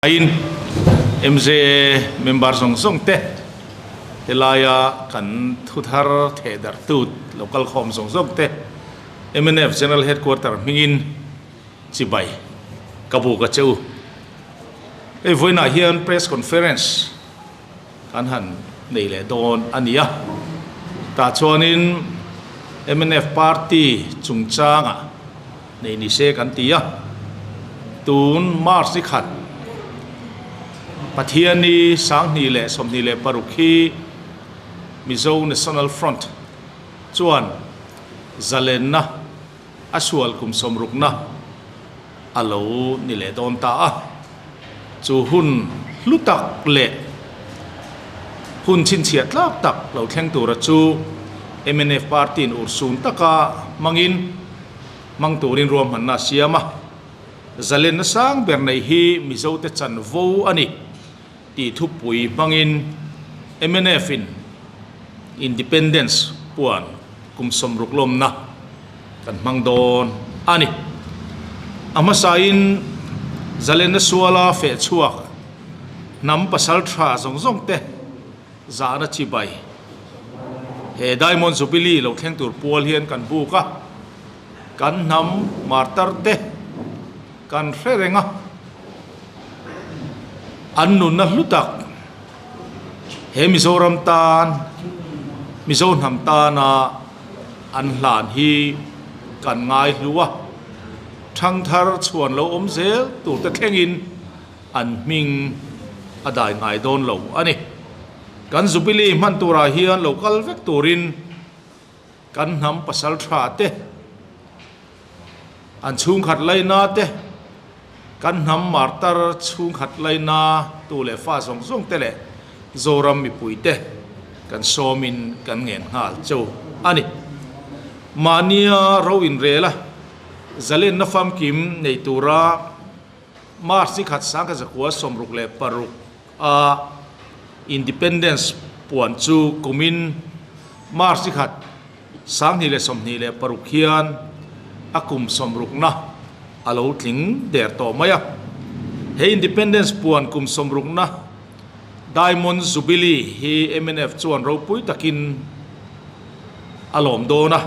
In MJA member zawng zawng te helaia kan thuthar theh darh tut lo kal khawm zawng zawng te mnf General Headquarter hmingin chibai ka buk a che u. Hei vawiinah hian press conference kan han nei leh dawn a ni a, tah chuanin mnf party chungchangah Nei ni se kan ti a, tun March ni khat Pathianni 2026 hi Mizo National Front chuan zalenna a sual kum sawmrukna a lo ni leh dawn ta a, chu hun hlu tak leh hun chhinchhiah tlak tak lo thleng tura chu mnf party-in urhsun taka hmangin Hmang turin ruahmanna a siam a, zalenna sang ber nei hi Mizote chanvo a ni tih thupui hmangin MNF-in Independence puan kum 60 lawmna kan hmang dawn a ni. A hmasain zalenna suala feh chhuak hnam pasal tha zawng zawng te zahna chibai he Diamond Jubilee lo thleng tur pual hian kan buk a, kan hnam martar te kan hre reng a, an nunna hlu tak he Mizoram tan, Mizo hnam tana an hlan hi kan ngai hlu a, thangthar chhuan lo awm zel tur te thlengin an hming a dai ngai dawn lo a ni. Kan Jubilee hman turah hian lo kal vek turin kan hnam pasal tha te, an chhungkhat laina te, kan hnam martar chhungkhat laina tu leh fa zawng zawng te leh Zoram mipui te kan sawmin kan ngen nghal cheu a ni. Mahnia ro inrel a, zalenna famkim nei tura March ni khat 1966 a Independence puan chu kumin March ni khat 2026 hian a kum sawmrukna a lo tling der tawh mai a. He Independence puan kum sawmrukna Diamond Jubilee hi mnf chuan ropui takin a lawm dawn a,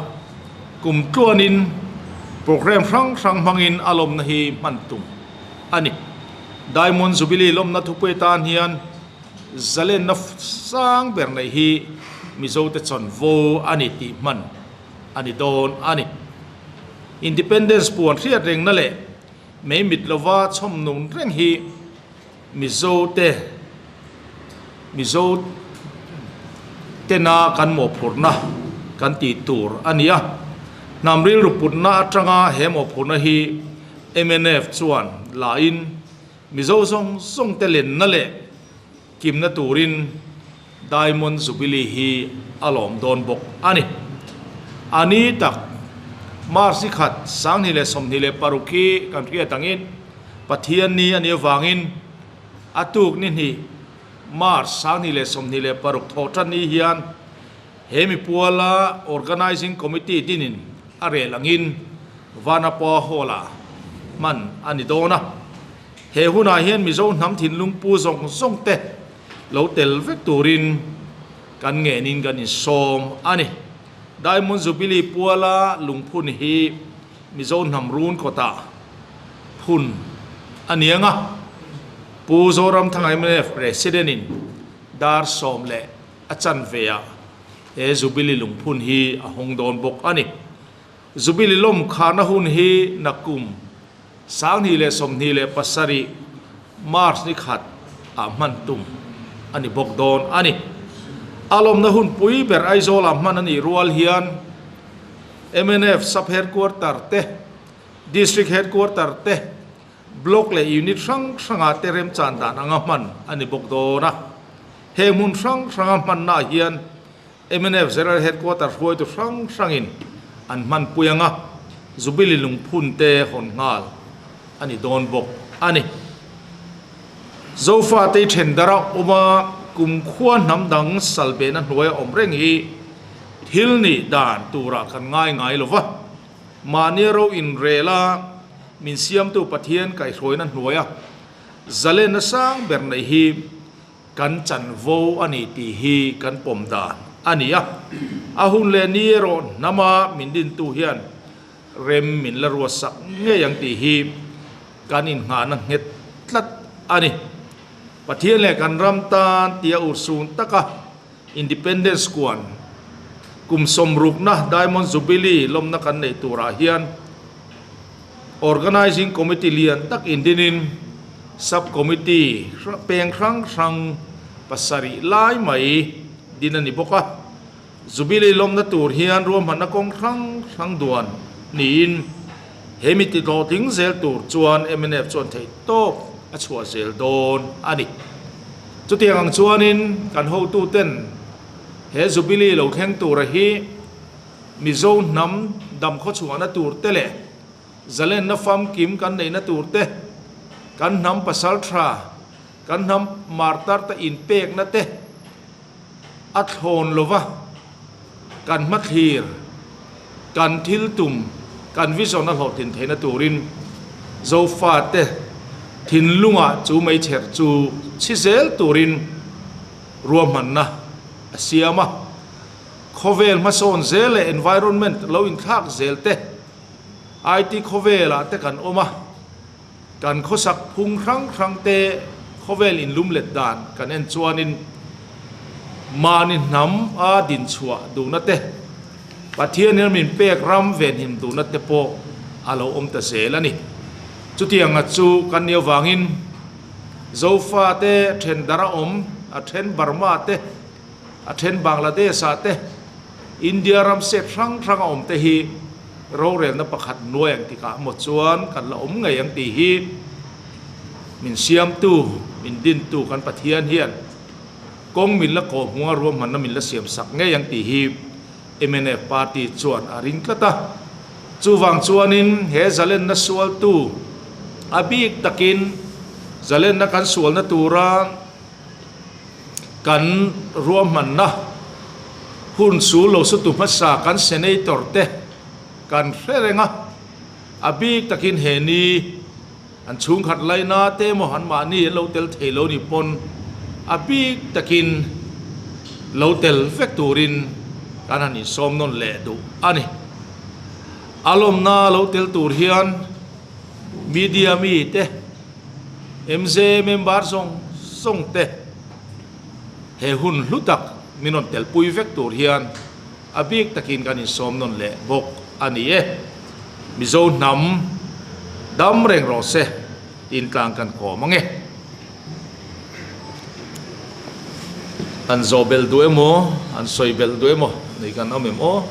kum tluanin programme hrang hrang hmangin a lawmna hi hman tum a ni. Diamond Jubilee lawmna thupui atan hian zalenna sang ber neih hi Mizote chawnvo a ni tih hman a ni dawn a ni. Independence puan hriat rengna leh mei mit lova chhawm nung reng hi Mizo te Mizo tena kan mawhphurhna kan tih tur a ni a, hnam rilru putna atanga he mawhphurhna hi mnf chuan lahin Mizo zawng zawng te lenna leh kimna turin Diamond Jubilee hi a lawm dawn bawk a ni. A ni tak, March ni khat, 2026 hi kan hriat angin Pathian ni a nih avangin a tuk ni hnih, March 2026 thawh tan ni hian he mipuala Organising Committee dinin a rel angin Vanapa Hall-ah hman a ni dawn a. He hunah hian Mizo hnam thinlung pu zawng zawng te lo tel vek turin kan ngenin kan insawm a ni. Diamond Jubilee puala lungphun hi Mizo hnam run kawtah phun a ni ang a, Pu Zoramthanga mnf President-in dar sawm leh a chanve-ah he Jubilee lungphun hi a hawng dawn bawk a ni. Jubilee lawm kharna hun hi nakum 2027 March ni khat ah hman tum a ni bawk dawn a ni. A lawmna hun pui ber Aizawl ah hman a nih rual hian mnf Sub Headquarter te, District Headquarter te, Block leh Unit hrang hrangah te remchan dan anga hman a ni bawk dawn a. He hmun hrang hranga hmanna ah hian Mnf General Headquarter hruaitu hrang hrangin an hmanpui anga Jubilee lungphun te hawn nghal a ni dawn bawk a ni. Zofa te then dara awma kumkhua hnam dang salbehna hnuaia awm reng hi thil nih dan turah kan ngai ngai lo va, mahni ro inrela min siamtu Pathian kaihhruaina hnuaia. Zalenna sang ber neih hi kan chanvo a ni tih hi kan pawm dan a ni a. A hun leh ni erawh hnama min dintu hian rem min la ruatsak ngei ang tih hi kan innghahna nghet tlat a ni. Pathian leh kan ram tan tia urhsun taka Independence kuan kum sawmrukna Diamond Jubilee lawmna kan neih turah hian Organising Committee lian tak indinin Sub Committee peng hrang hrang pasarih lai mai din a ni bawk a. Jubilee lawmna tur hian ruahmanna kawng hrang hrang duan niin he mi ti hlawhtling zel tur chuan mnf chuan theih tawp a chhuah zel dawn a ni. Chutiang ang chuanin kan hotuten he Jubilee lo thleng tura hi Mizo hnam dam khawchhuahna tur te leh zalenna famkim kan neihna tur te, kan hnam pasal tha, kan hnam martar te inpekna te a thlawn lova kan hmathlir, kan thil tum, kan vision a hlawhtlin theihna turin Zofate thinlungah chu meichher chu chhi zel turin ruahmanna a siam a. Khawvel hmasawn zel leh environment lo inthlak zel te, IT khawvelah te kan awm a, kan khawsak phung hrang hrang te khawvel inlum let dan kan en chuanin mahni hnam a dinchhuah duhna te, Pathianin a min pek ram venhim duhna te pawh a lo awm ta zel a ni. Chutianga chu kan nih avangin Zofa te then dar a awm, a then Burma te, A then Bangladesh-ah te, India ram state hrang hrang a awm te hi rorelna pakhat nuai ang tikah maw chuan kan la awm ngei ang tih hi min siamtu, min dintu kan Pathian hian kawng min la kawhhmunga ruahmanna min la siamsak ngei ang tih hi mnf party chuan a ring tlat a. Chuvang chuanin he zalenna sualtu a bik takin zalenna kan sualna tura Kan ruahmanna hun sul lo sutu hmasa kan Senator te kan hre reng a, a bik takin he ni an chhungkhat laina te emaw an mahni an lo tel thei lo ni pawn a bik takin lo tel vek turin kan han insawm nawn leh duh a ni. A lawmna lo tel tur hian media mi te. MJ member zawng zawng te he hun hlu tak min rawn telpui vek tur hian a bik takin kan insawm nawn leh bawk a ni e. Mizo hnam dam reng rawh se tiin tlang kan kawm ang e. An zawh belh duh emaw, an sawi belh duh emaw nei kan awm em aw?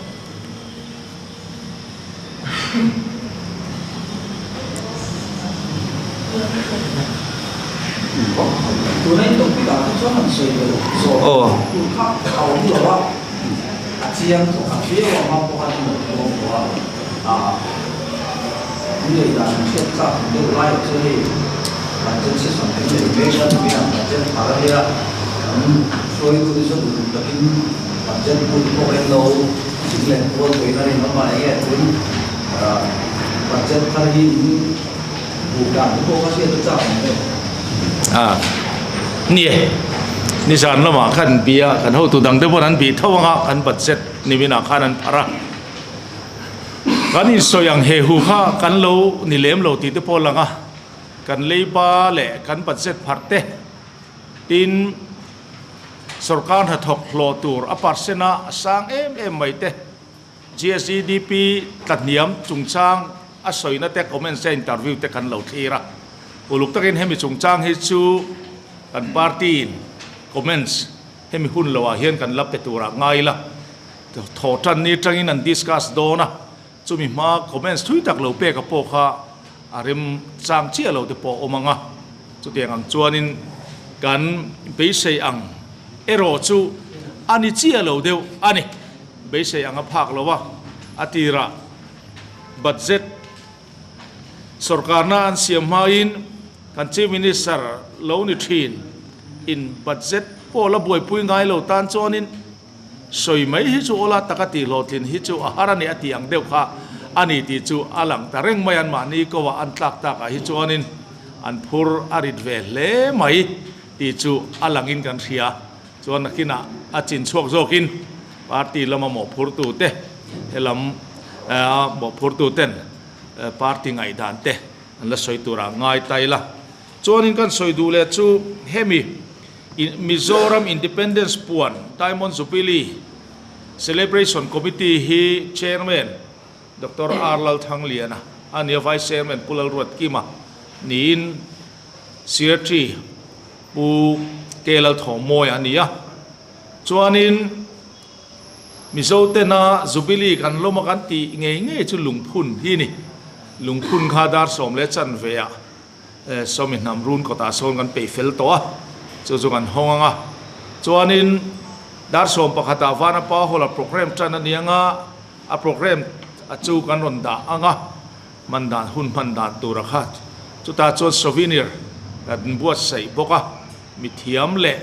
Nie, nizan lamah khan bia kan hotu dang te pawn an bih tho anga kan budget niminah khan an pharh a. Kan insawi ang he hu kha kan lo ni lem lo tih te pawh a lang a, kan leiba leh kan budget pharh te tin sorkar hnathawk hlawh tur a percent a a sang em em mai te, GSDP tlahniam chungchang a sawina te comments te interview te kan lo thlir a, uluk takin hemi chungchang hi chu kan party in comments hemi hun lo ah hian kan la pe turah ngai ila. Thaw tan ni atangin an discuss dawn a, chumi hma comments thui tak lo pek a pawh kha a rem chang chiah lo te pawh a awm ang a, chutiang ang chuanin kan beisei ang erawh chu a ni chiah lo deuh a ni. Beisei ang a phak lo a, a tirah budget sorkarna an siam hmain kan Chief Minister lo ni thin in budget pawh la buaipui ngai lo tan chuanin, Sawi mai hi chu awla taka tih hlawhtlin hi chu a har a ni a tih ang deuh kha a ni tih chu a lang ta reng mai an mahni ko ah an tlak tak ah hi chuanin an phur a rit ve hle mai tih chu a langin kan hria. Chuan nakinah a chin chhuak zawkin party lama mawhphurtute helam mawhphurtuten party ngaihdan te an la sawi turah ngai ta ila. Chuanin kan sawi duh leh chu hemi Mizoram Independence puan Diamond Jubilee Celebration Committee hi Chairman Doctor R Lalthangliana a nia, Vice Chairman Pu Lalruatkima niin Secretary Pu K Lalthawmawia a ni a. Chuanin Mizo tena Jubilee kan lawm a kan tih ngei ngei chu lungphun hi a ni. Lungphun kha dar sawm leh chanve ah Sawmi hnam run kawtah sawn kan peih fel tawh a, chu chu kan hawng ang a. Chuanin dar sawm pakhatah Vanapa Hall-a programme tan a ni ang a, a programme a chu kan rawn dah ang a, hman dan hun hman dan tura kha chutah chuan souvenir kan buatsaih bawk a, mithiam leh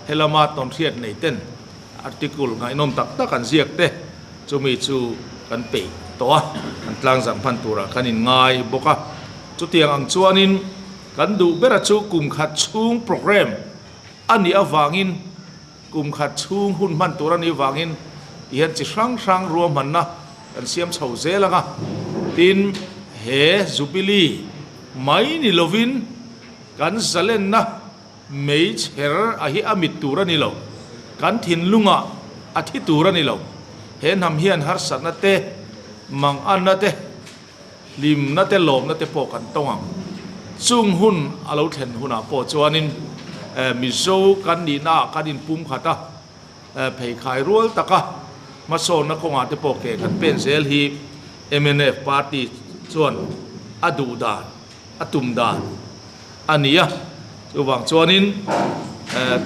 helama tawnhriat nei ten article ngaihnawm tak tak an ziak te chumi chu kan peih tawh a, kan tlangzarh hman turah kan inngai bawk a. Chutiang ang chuanin kan duh bera chu kum khat chhung programme a nih avangin kum khat chhung hun hman tur a nih avangin ti hian chi hrang hrang ruahmanna kan siam chho zel ang a. Tin, he Jubilee mai ni lovin kan zalenna mei chher a hi a mit tur a ni lo, kan thinlungah a thi tur a ni lo. He hnam hian harsatna te, manganna te, Hlimna te lawmna te pawh kan tawng ang. Chung hun a lo thlen hunah pawh chuanin Mizo kan nihnaah kan inpum khat a, pheikhai rual taka hmasawnna kawngah te pawh ke kan pen zel hi mnf party chuan a duh dan, a tum dan a ni a. Chuvang chuanin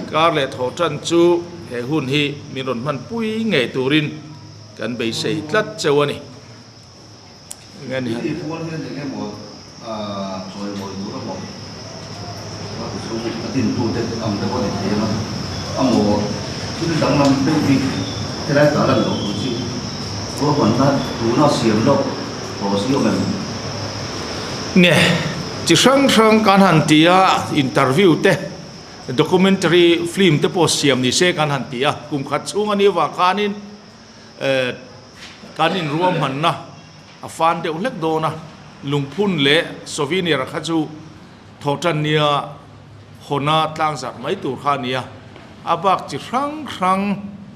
kar leh thaw tan chu he hun hi min rawn hmanpui ngei turin kan beisei tlat cheu a ni. Tih pual hian eng emaw chawimawi tur a maw a dintute ang te pawh ni thei ang a, a maw thil danglam deuh hi helai tah lan loh tur chi ruahmanna tuna siam loh tawh si awm em? Nge chi hrang hrang kan han ti a, interview te, documentary film te pawh siam ni se kan han ti a, kum khat chhung a nih avang khanin Kan inruahmanna a fan deuh hlek dawn a, lungphun leh souvenir kha chu thawhtan nia hawna tlangzarh mai tur kha a ni a, a bak chi hrang hrang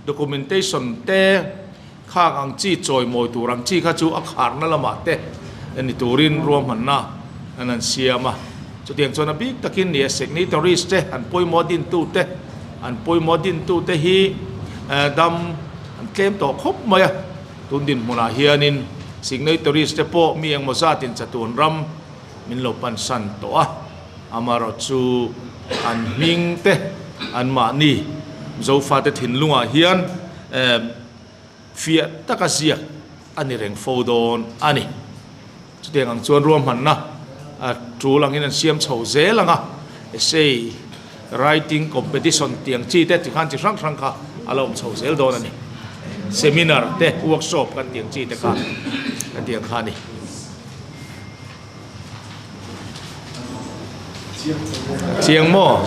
documentation te khak ang chi chawimawi tur ang chi kha chu a kharna lamah te ni turin ruahmanna an han siam a, chutiang chuan a bik takin ni a signatories te an pawimawh dintu te an pawimawh dintu te hi dam An tlem tawh khawp mai a, tun dinhmunah hianin signatories te pawh mi engmaw zatin chatuan ram min lo pansan tawh a, amaherawh chu an hming te anmahni Zofate thinlungah hian fiah taka ziak a ni reng fo dawn a ni. Chutiang ang chuan ruahmanna tul angin an siam chho zel ang a, essay writing competition tiang chi te tikhan chi hrang hrang kha a la awm chho zel dawn a ni. Seminar te, workshop kan tiang chi te kha kan tiang kha a ni. Chiang maw?